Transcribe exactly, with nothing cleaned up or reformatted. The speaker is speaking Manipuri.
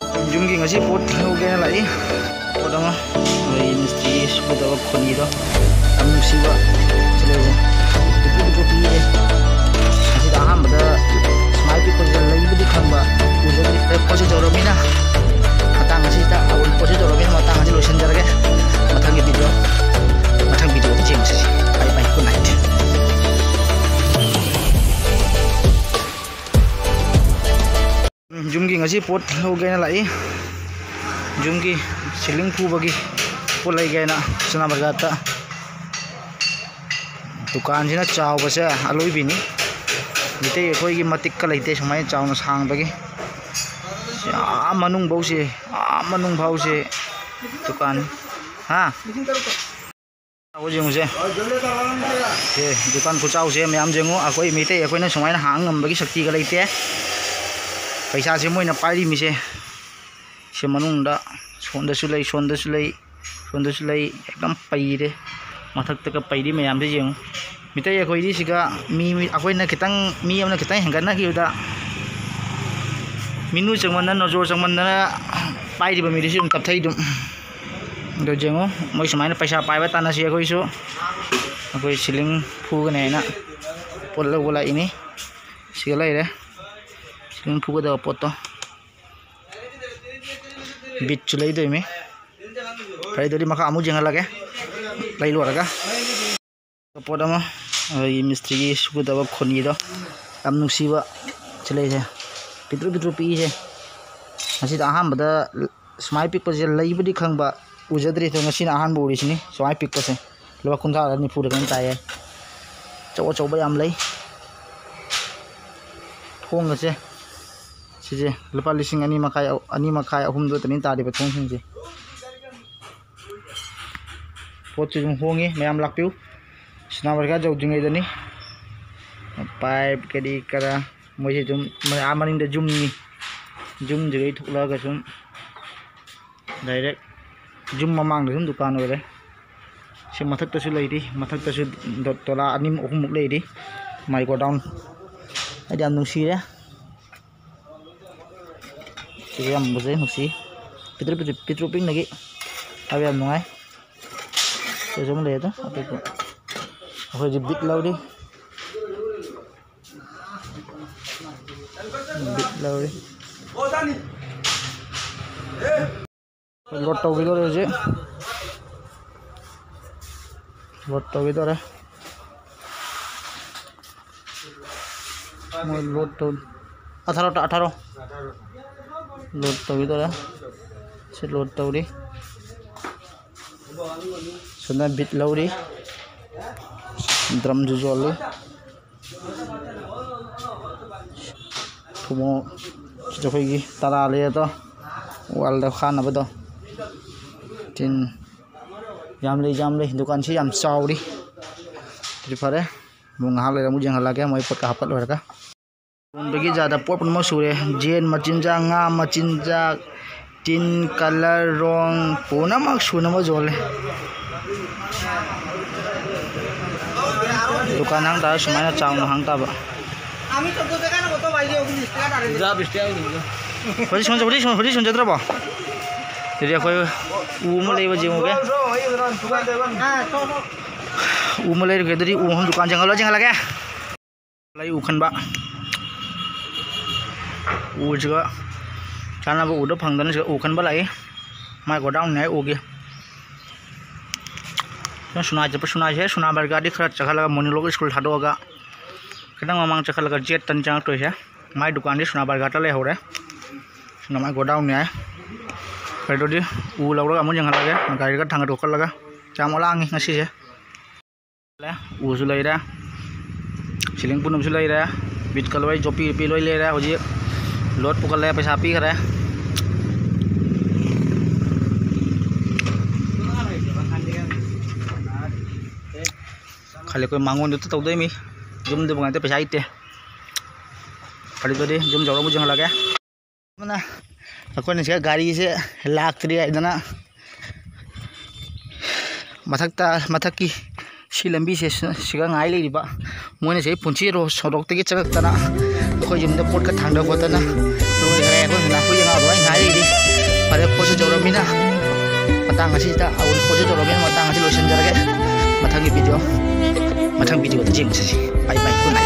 ꯌꯨꯝꯒꯤ ꯉꯁꯤ ꯄꯣꯠ ꯂꯧꯒꯦꯅ ꯂꯥꯛꯏ꯫ ꯄꯣꯠ ꯑꯃ, ꯑꯩꯈꯣꯏ ꯃꯤꯁꯇ꯭ꯔꯤꯒꯤ ꯁꯨꯒꯗꯕ ꯈꯣꯟꯅꯤꯗꯣ, ꯌꯥꯝ ꯅꯨꯡꯁꯤꯕ ꯁꯤꯂꯩꯁꯦ꯫ ꯄꯤꯛꯇ꯭ꯔꯨ ꯄꯤꯛꯇ꯭ꯔꯨ ꯄꯤꯛꯑꯦ꯫ ꯉꯁꯤꯗ ꯑꯍꯥꯟꯕꯗ ꯁꯨꯃꯥꯏꯅ ꯄꯤꯛꯄꯁꯦ ꯂꯩꯕꯨꯗꯤ ꯈꯪꯕ, ꯎꯖꯗ꯭ꯔꯤ꯫ ꯑꯦ, ꯄꯣꯠꯁꯦ ꯌꯧꯔꯕꯅꯤꯅ, ꯃꯇꯥꯡ ꯑꯁꯤꯗ ꯑꯑꯣꯟ ꯄꯣꯠꯁꯦ ꯌꯧꯔꯕꯅꯤꯅ, ꯃꯇꯥꯡ ꯑꯁꯤ ꯂꯣꯏꯁꯤꯟꯖꯔꯒꯦ꯫ ꯃꯊꯪꯒꯤ ꯚꯤꯗꯤꯑꯣ, ꯃꯊꯪ ꯚꯤꯗꯤꯑꯣꯗ ꯌꯦꯡꯁꯤ꯫ Bye bye, good night꯫ ꯌꯨꯝꯒꯤ ꯉꯁꯤ ꯄꯣꯠ ꯂꯧꯒꯦꯅ ꯂꯥꯛꯏ꯫ ꯌꯨꯝꯒꯤ ꯁꯤꯂꯤꯡ ꯐꯨꯕꯒꯤ ꯄꯣꯠ ꯂꯩꯒꯦꯅ ꯁꯅꯥ ꯕꯖꯥꯔꯗ꯫ ꯗꯨꯀꯥꯟꯁꯤꯅ ꯆꯥꯎꯕꯁꯦ ꯑꯂꯣꯏꯕꯤꯅꯤ꯫ ꯃꯤꯇꯩ ꯑꯩꯈꯣꯏꯒꯤ ꯃꯇꯤꯛꯀ ꯂꯩꯇꯦ ꯁꯨꯃꯥꯏꯅ ꯆꯥꯎꯅ ꯁꯥꯡꯕꯒꯤ꯫ ꯑꯥ ꯃꯅꯨꯡ ꯐꯥꯎꯁꯦ, ꯑꯥ ꯃꯅꯨꯡ ꯐꯥꯎꯁꯦ ꯗꯨꯀꯥꯟ꯫ ꯍꯥ? ꯌꯦꯡꯉꯨꯁꯦ꯫ ꯁꯦ, ꯗꯨꯀꯥꯟ ꯈꯨꯆꯥꯎꯁꯦ ꯃꯌꯥꯝ ꯌꯦꯡꯉꯨ꯫ ꯑꯩꯈꯣꯏ ꯃꯩꯇꯩ ꯑꯩꯈꯣꯏꯅ ꯁꯨꯃꯥꯏꯅ ꯍꯥꯡ ꯉꯝꯕꯒꯤ ꯁꯛꯇꯤꯒ ꯂꯩꯇꯦ꯫ ꯄꯩꯁꯥꯁꯦ ꯃꯣꯏꯅ ꯄꯥꯏꯔꯤꯃꯤꯁꯦ꯫ ꯁꯤ ꯃꯅꯨꯡꯗ ꯁꯣꯝꯗꯁꯨ ꯂꯩ, ꯁꯣꯝꯗꯁꯨ ꯂꯩ, ꯁꯣꯝꯗꯁꯨ ꯂꯩ꯫ ꯑꯦꯛꯗꯝ ꯄꯩꯔꯦ꯫ ꯃꯊꯛꯇꯒ ꯄꯩꯔꯤ ꯃꯌꯥꯝꯁꯦ ꯌꯦꯡꯉꯨ꯫ ꯃꯤꯇꯩ ꯑꯩꯈꯣꯏꯗꯤ ꯁꯤꯒ ꯃꯤ, ꯃꯤ, ꯑꯩꯈꯣꯏꯅ ꯈꯤꯇꯪ, ꯃꯤ ꯑꯃꯅ ꯈꯤꯇꯪ ꯍꯦꯟꯒꯠꯅꯈꯤꯕꯗ, ꯃꯤꯅꯨ ꯆꯪꯃꯟꯗꯅ, ꯅꯣꯖꯣꯔ ꯆꯪꯃꯟꯗꯅ ꯄꯥꯏꯔꯤꯕ ꯃꯤꯗꯨꯁꯨ ꯑꯗꯨꯝ ꯇꯞꯊꯩ ꯑꯗꯨꯝ꯫ ꯑꯗꯣ ꯌꯦꯡꯉꯨ, ꯃꯣꯏ ꯁꯨꯃꯥꯏꯅ ꯄꯩꯁꯥ ꯄꯥꯏꯕ ꯇꯥꯟꯅꯁꯤ ꯑꯩꯈꯣꯏꯁꯨ꯫ ꯑꯩꯈꯣꯏ ꯁꯤꯂꯤꯡ ꯐꯨꯒꯅꯤ ꯍꯥꯏꯅ ꯄꯣꯠ ꯂꯧꯕ ꯂꯥꯛꯏꯅꯤ꯫ ꯁꯤꯒ ꯂꯩꯔꯦ ꯁꯤꯂꯤꯡ ꯐꯨꯒꯗꯕ ꯄꯣꯠꯇꯣ꯫ ꯕꯤꯠꯁꯨ ꯂꯩꯗꯣꯏꯃꯤ꯫ ꯐꯔꯦ, ꯑꯗꯨꯗꯤ ꯃꯈꯥ ꯑꯃꯨꯛ ꯌꯦꯡꯍꯜꯂꯒꯦ ꯂꯩ ꯂꯣꯏꯔꯒ꯫ ꯄꯣꯠ ꯑꯃ, ꯑꯩꯈꯣꯏꯒꯤ ꯃꯤꯁꯇ꯭ꯔꯤꯒꯤ ꯁꯨꯒꯗꯕ ꯈꯨꯟꯒꯤꯗꯣ, ꯌꯥꯝ ꯅꯨꯡꯁꯤꯕ ꯁꯤꯂꯩꯁꯦ, ꯄꯤꯛꯇ꯭ꯔꯨ ꯄꯤꯛꯇ꯭ꯔꯨ ꯄꯤꯛꯏꯁꯦ꯫ ꯉꯁꯤꯗ ꯑꯍꯥꯟꯕꯗ ꯁꯨꯃꯥꯏꯅ ꯄꯤꯛꯄꯁꯦ ꯂꯩꯕꯨꯗꯤ ꯈꯪꯕ, ꯎꯖꯗ꯭ꯔꯤ, ꯑꯗꯣ ꯉꯁꯤꯅ ꯑꯍꯥꯟꯕ ꯎꯔꯤꯁꯤꯅꯤ ꯁꯨꯃꯥꯏꯅ ꯄꯤꯛꯄꯁꯦ꯫ ꯂꯨꯄꯥ ꯀꯨꯟꯊ꯭ꯔꯥꯔ ꯅꯤꯐꯨꯔ ꯀꯩꯅꯣꯝ ꯇꯥꯏꯌꯦ꯫ ꯑꯆꯧ ꯑꯆꯧꯕ ꯌꯥꯝ ꯂꯩ꯫ ꯊꯣꯡꯒꯁꯦ, ꯁꯤꯁꯦ ꯂꯨꯄꯥ ꯂꯤꯁꯤꯡ ꯑꯅꯤ ꯃꯈꯥꯏ, ꯑꯅꯤ ꯃꯈꯥꯏ, ꯑꯍꯨꯝꯗꯣ ꯑꯗꯨꯅꯤ ꯇꯥꯔꯤꯕ ꯊꯣꯡꯁꯤꯡꯁꯦ꯫ ꯄꯣꯠꯁꯤ ꯑꯗꯨꯝ ꯍꯣꯡꯉꯤ, ꯃꯌꯥꯝ ꯂꯥꯛꯄꯤꯌꯨ꯫ ꯁꯅꯥ ꯕꯖꯥꯔ ꯌꯧꯗ꯭ꯔꯤꯉꯩꯗꯅꯤ꯫ ꯄꯥꯏꯞ ꯀꯔꯤ ꯀꯔꯥ ꯃꯣꯏꯁꯦ ꯑꯗꯨꯝ, ꯃꯣꯏ ꯑꯥ ꯃꯅꯤꯡꯗ ꯖꯨꯝꯅꯤ꯫ ꯖꯨꯝꯗꯨꯗꯩ ꯊꯣꯛꯂꯛꯑꯒ ꯁꯨꯝ direct ꯖꯨꯝ ꯃꯃꯥꯡꯗ ꯁꯨꯝ ꯗꯨꯀꯥꯟ ꯑꯣꯏꯔꯦ꯫ ꯁꯤ ꯃꯊꯛꯇꯁꯨ ꯂꯩꯔꯤ, ꯃꯊꯛꯇꯁꯨ ꯗꯣ-, ꯇꯣꯂꯥ ꯑꯅꯤꯃꯨꯛ ꯑꯍꯨꯝꯃꯨꯛ ꯂꯩꯔꯤ꯫ My godown꯫ ꯑꯩꯗꯤ ꯌꯥꯝ ꯅꯨꯡꯁꯤꯔꯦ꯫ ꯁꯤꯁꯨ ꯌꯥꯝ ꯐꯖꯩ, ꯅꯨꯡꯁꯤ꯫ ꯄꯤꯇ꯭ꯔꯨ ꯄꯤꯇ꯭ꯔꯨ, ꯄꯤꯇ꯭ꯔꯨ ꯄꯤꯛꯅꯒꯤ ꯍꯥꯏꯕ ꯌꯥꯝ ꯅꯨꯡꯉꯥꯏ꯫ ꯁꯤꯁꯨ ꯑꯃ ꯂꯩ ꯑꯗꯣ, ꯑꯇꯣꯞꯄ ꯑꯩꯈꯣꯏꯁꯦ ꯕꯤꯠ ꯂꯧꯔꯤ꯫ ꯕꯤꯠ ꯂꯧꯔꯤ꯫ ꯂꯣꯗ ꯇꯧꯈꯤꯗꯣꯔꯦ ꯍꯧꯖꯤꯛ꯫ ꯂꯣꯗ ꯇꯧꯈꯤꯗꯣꯔꯦ꯫ ꯃꯣꯏ ꯂꯣꯗ ꯇꯧ-, ꯑꯊꯥꯔꯣ, ꯑꯊꯥꯔꯣ꯫ ꯂꯣꯗ ꯇꯧꯈꯤꯗꯣꯔꯦ꯫ ꯁꯤ ꯂꯣꯗ ꯇꯧꯔꯤ꯫ ꯁꯣꯝꯗ ꯕꯤꯠ ꯂꯧꯔꯤ꯫ ꯗ꯭ꯔꯝꯁꯨ ꯌꯣꯜꯂꯤ꯫ ꯊꯨꯝꯃꯣꯛ ꯁꯤꯗ ꯑꯩꯈꯣꯏꯒꯤ ꯇꯔꯥ ꯂꯩ ꯑꯗꯣ, ꯋꯥꯜꯗ ꯈꯥꯅꯕꯗꯣ꯫ ꯇꯤꯟ ꯌꯥꯝ ꯂꯩ, ꯌꯥꯝ ꯂꯩ꯫ ꯗꯨꯀꯥꯟꯁꯤ ꯌꯥꯝ ꯆꯥꯎꯔꯤ꯫ ꯑꯗꯨꯗꯤ ꯐꯔꯦ, ꯑꯃꯨꯛ ꯉꯥꯏꯍꯥꯛ ꯂꯩꯔ ꯑꯃꯨꯛ ꯌꯦꯡꯍꯜꯂꯛꯑꯒꯦ ꯃꯣꯏ ꯄꯣꯠꯀ ꯍꯥꯞꯀꯠ ꯂꯣꯏꯔꯒ꯫ ꯌꯣꯟꯕꯒꯤ ꯖꯥꯗ ꯄꯣꯠ ꯄꯨꯝꯅꯃꯛ ꯁꯨꯔꯦ꯫ ꯌꯦꯟ ꯃꯆꯤꯟꯖꯥꯛ, ꯉꯥ ꯃꯆꯤꯟꯖꯥꯛ, ꯇꯤꯟ, ꯀꯂꯔ, ꯔꯣꯡ ꯄꯨꯝꯅꯃꯛ ꯁꯨꯅꯕ ꯌꯣꯜꯂꯦ꯫ ꯗꯨꯀꯥꯟ ꯍꯥꯡ ꯇꯥꯔ ꯁꯨꯃꯥꯏꯅ ꯆꯥꯎꯅ ꯍꯥꯡ ꯇꯥꯕ꯫ ꯍꯧꯖꯤꯛ ꯁꯣꯟ-, ꯍꯧꯖꯤꯛ ꯁꯣꯟ-, ꯍꯧꯖꯤꯛ ꯁꯣꯟꯖꯗ꯭ꯔꯕꯣ? ꯑꯗꯨꯗꯤ ꯑꯩꯈꯣꯏ ꯎ ꯑꯃ ꯂꯩꯕ ꯌꯦꯡꯉꯨꯒꯦ꯫ ꯎ ꯑꯃ ꯂꯩꯔꯨꯒꯦ꯫ ꯑꯗꯨꯗꯤ ꯎ ꯃꯐꯝ ꯗꯨꯀꯥꯟ ꯌꯦꯡꯍꯜꯂꯣ, ꯌꯦꯡꯍꯜꯂꯒꯦ꯫ ꯂꯩ ꯎ ꯈꯟꯕ꯫ ꯎꯁꯤꯒ ꯆꯥꯅꯕ ꯎꯗꯣ ꯐꯪꯗꯅ ꯁꯤꯗ ꯎ ꯈꯟꯕ ꯂꯥꯛꯏ꯫ ꯃꯥꯏ ꯒꯣꯗꯥꯎꯟꯅꯦ ꯍꯥꯏ ꯎꯒꯤ꯫ ꯁꯣꯝ ꯁꯨꯅꯥ ꯆꯠꯄ, ꯁꯨꯅꯥꯁꯦ ꯁꯨꯅꯥ ꯕꯖꯥꯔꯗꯤ ꯈꯔ ꯆꯠꯈꯠꯂꯒ ꯃꯣꯅꯤ ꯂꯣꯛ ꯁ꯭ꯀꯨꯜ ꯊꯥꯗꯣꯛꯑꯒ ꯈꯤꯇꯪ ꯃꯃꯥꯡ ꯆꯠꯈꯠꯂꯒ ꯖꯦꯠꯇꯅꯤ ꯆꯪꯉꯛꯇꯣꯏꯁꯦ꯫ ꯃꯥꯏ ꯗꯨꯀꯥꯟꯗꯤ ꯁꯨꯅꯥ ꯕꯖꯥꯔꯗ ꯂꯩꯍꯧꯔꯦ꯫ ꯁꯤꯅ ꯃꯥꯏ ꯒꯣꯗꯥꯎꯟꯅꯦ ꯍꯥꯏ꯫ ꯐꯔꯦ, ꯑꯗꯨꯗꯤ ꯎ ꯂꯧꯔꯒ ꯑꯃꯨꯛ ꯌꯦꯡꯍꯜꯂꯒꯦ꯫ ꯒꯥꯔꯤꯒ ꯊꯥꯡꯒꯠ ꯈꯣꯠꯀꯠꯂꯒ꯫ ꯌꯥꯝ ꯂꯥꯡꯉꯤ ꯉꯁꯤꯁꯦ꯫ ꯎꯁꯨ ꯂꯩꯔꯦ, ꯁꯤꯂꯤꯡ ꯄꯨꯝꯅꯃꯛꯁꯨ ꯂꯩꯔꯦ, ꯕꯤꯠꯀ ꯂꯣꯏ ꯖꯣꯄꯤ ꯖꯣꯄꯤ ꯂꯣꯏ ꯂꯩꯔꯦ꯫ ꯍꯧꯖꯤꯛ ꯂꯣꯗ ꯄꯨꯈꯠꯂꯦ, ꯄꯩꯁꯥ ꯄꯤꯈꯔꯦ꯫ ꯈꯜꯂꯦ ꯑꯩꯈꯣꯏ ꯃꯉꯣꯟꯗ ꯇꯧꯗꯣꯏꯃꯤ, ꯌꯨꯝꯗꯕꯨ ꯉꯥꯏꯇ ꯄꯩꯁꯥ ꯂꯩꯇꯦ꯫ ꯐꯔꯦ ꯑꯗꯨꯗꯤ ꯌꯨꯝ ꯌꯧꯔꯒ ꯑꯃꯨꯛ ꯌꯦꯡꯍꯜꯂꯒꯦ꯫ ꯑꯃꯅ ꯑꯩꯈꯣꯏꯅ ꯁꯤꯗ ꯒꯥꯔꯤꯁꯦ ꯂꯥꯛꯇ꯭ꯔꯤ ꯍꯥꯏꯗꯅ ꯃꯊꯛꯇ, ꯃꯊꯛꯀꯤ ꯁꯤ ꯂꯝꯕꯤꯁꯦ ꯁꯤ-, ꯁꯤꯒ ꯉꯥꯏ ꯂꯩꯔꯤꯕ꯫ ꯃꯣꯏꯅ ꯁꯤ ꯄꯨꯟꯁꯤ ꯔꯣ-, ꯁꯣꯔꯣꯛꯇꯒꯤ ꯆꯪꯉꯛꯇꯅ ꯑꯩꯈꯣꯏ ꯌꯨꯝꯗ ꯄꯣꯠꯀ ꯊꯥꯡꯗ ꯈꯣꯠꯇꯅ ꯂꯣꯏꯈ꯭ꯔꯦ꯫ ꯑꯩꯈꯣꯏ ꯅꯥꯍꯨ ꯌꯦꯡꯉꯥꯎꯗꯣ ꯑꯩ ꯉꯥꯏꯔꯤꯗꯤ꯫ ꯐꯔꯦ, ꯄꯣꯠꯁꯨ ꯇꯧꯔꯝꯃꯤꯅ ꯃꯇꯥꯡ ꯑꯁꯤꯗ ꯑꯋꯨꯟ ꯄꯣꯠꯁꯨ ꯇꯧꯔꯝꯃꯤꯅ ꯃꯇꯥꯡ ꯑꯁꯤ ꯂꯣꯏꯁꯤꯟꯖꯔꯒꯦ꯫ ꯃꯊꯪꯒꯤ ꯚꯤꯗꯤꯑꯣ, ꯃꯊꯪ ꯚꯤꯗꯤꯑꯣꯗ ꯌꯦꯡꯁꯤ꯫ ꯕꯥꯏ ꯕꯥꯏ, ꯒꯨꯗ ꯅꯥꯏꯠ꯫